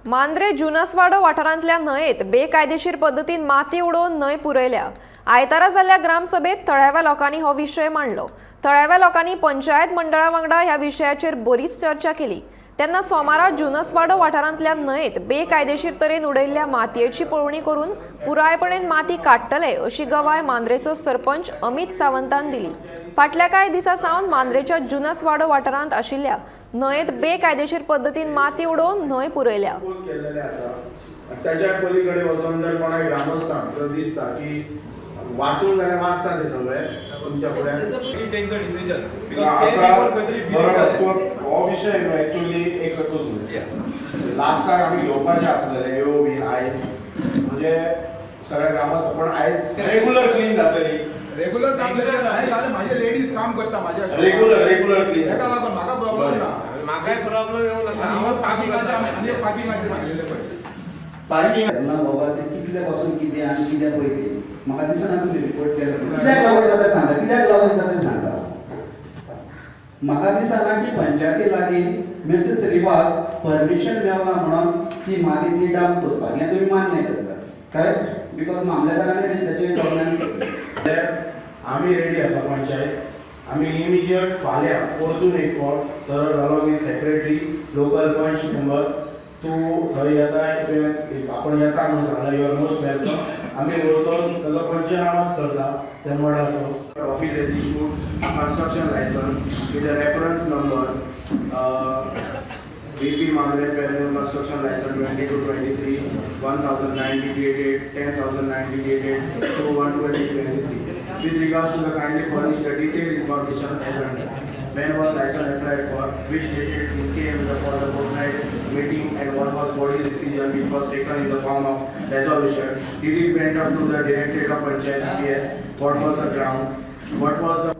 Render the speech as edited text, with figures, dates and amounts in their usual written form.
मांद्रे जुनसवाडो वाठारांतल्या न्हंयेत बेकायदेशीर पद्दतीन माती उडोवन न्हंय पुरयल्या. आयतारा जाल्ल्या ग्रामसभेत थळाव्या लोकांनी हो विशय मांडलो. थळाव्या लोकांनी पंचायत मंडळा वांगडा ह्या विशयाचेर बरीच चर्चा केली तेन्ना सोमारा जुनसवाडो वाठारांतल्या न्हंयेत बेकायदेशीर तरेन उडयल्ल्या मातयेची पळोवणी करून पुरायपणेन माती काडटले अशी गवाय मांद्रेचो सरपंच अमित सावंतान दिली. फाटल्या कांय दिसां सावन मांद्रेच्या जुनसवाडो वाठारांत आशिल्ल्या न्हंयेत बेकायदेशीर पद्दतीन माती उडोवन न्हंय पुरयल्या. कंपोज केल्लेले आसा आनी त्याच्या पलीकडे वचून जर कोणाक ग्रामस्थांक जर दिसता की वाचून जाल्यार वाचता ते सगळे तुमच्या फुड्यान. Take the decision because ते आता रिपोर्ट खंय तरी फिनिश बरोबर जाले. तो हो विशय न्हू एक्चुअली एकूच न्हू लास्टाक आमी घेवपाचे आसलेले यो बीन आयज म्हणजे सगळे ग्रामस्थ, पण आयज रेगुलर क्लीन जातली. रेग्युलर काम जालें जालें. माझे लेडीज काम करता माझ्या. Regular regular clean. तेका लागून म्हाका प्रॉब्लेम ना. म्हाकाय प्रॉब्लेम येवं नाका. आनी पार्किंगाचे, आनी पार्किंगाचे सांगलेले पळय. पार्किंग. ना बाबा, ते कितले पासून कितें आनी कितें पळय तें म्हाका दिसना. तुमी रिपोर्ट केले, कित्याक लागून जाता सांगा, कित्याक लागून जाता तें सांगा. म्हाका दिसना की पंचायती लागीं मिसेस रिवाक परमिशन मेवला म्हणून ती माती ती डंप करपाक. हें तुमी मान्य करता, करेक्ट? Because मामलेदारान ताचेर गव्हर्नमेंट आमी रेडी आसा. पंचायत आमी इमिजिएट फाल्यां परतून एक फावट तर along with secretary, local panch member, तूं थंय येताय, तुवें आपण येता म्हणून सांगला, you are most welcome. आमी वचून ताजो पंचनामाच करता त्या मडाचो. Office has issued construction license with a reference number VP Mandrem Pernem construction license 22 23 1090 dated 10090 dated 2/1/2023. With regards to the kindly furnish the detailed information as under. When was license applied for, which dated it came for the fortnight meeting, and what was body's decision, which was taken in the form of resolution? Did it went up to the Directorate of Panchayat PS? What was the ground? What was the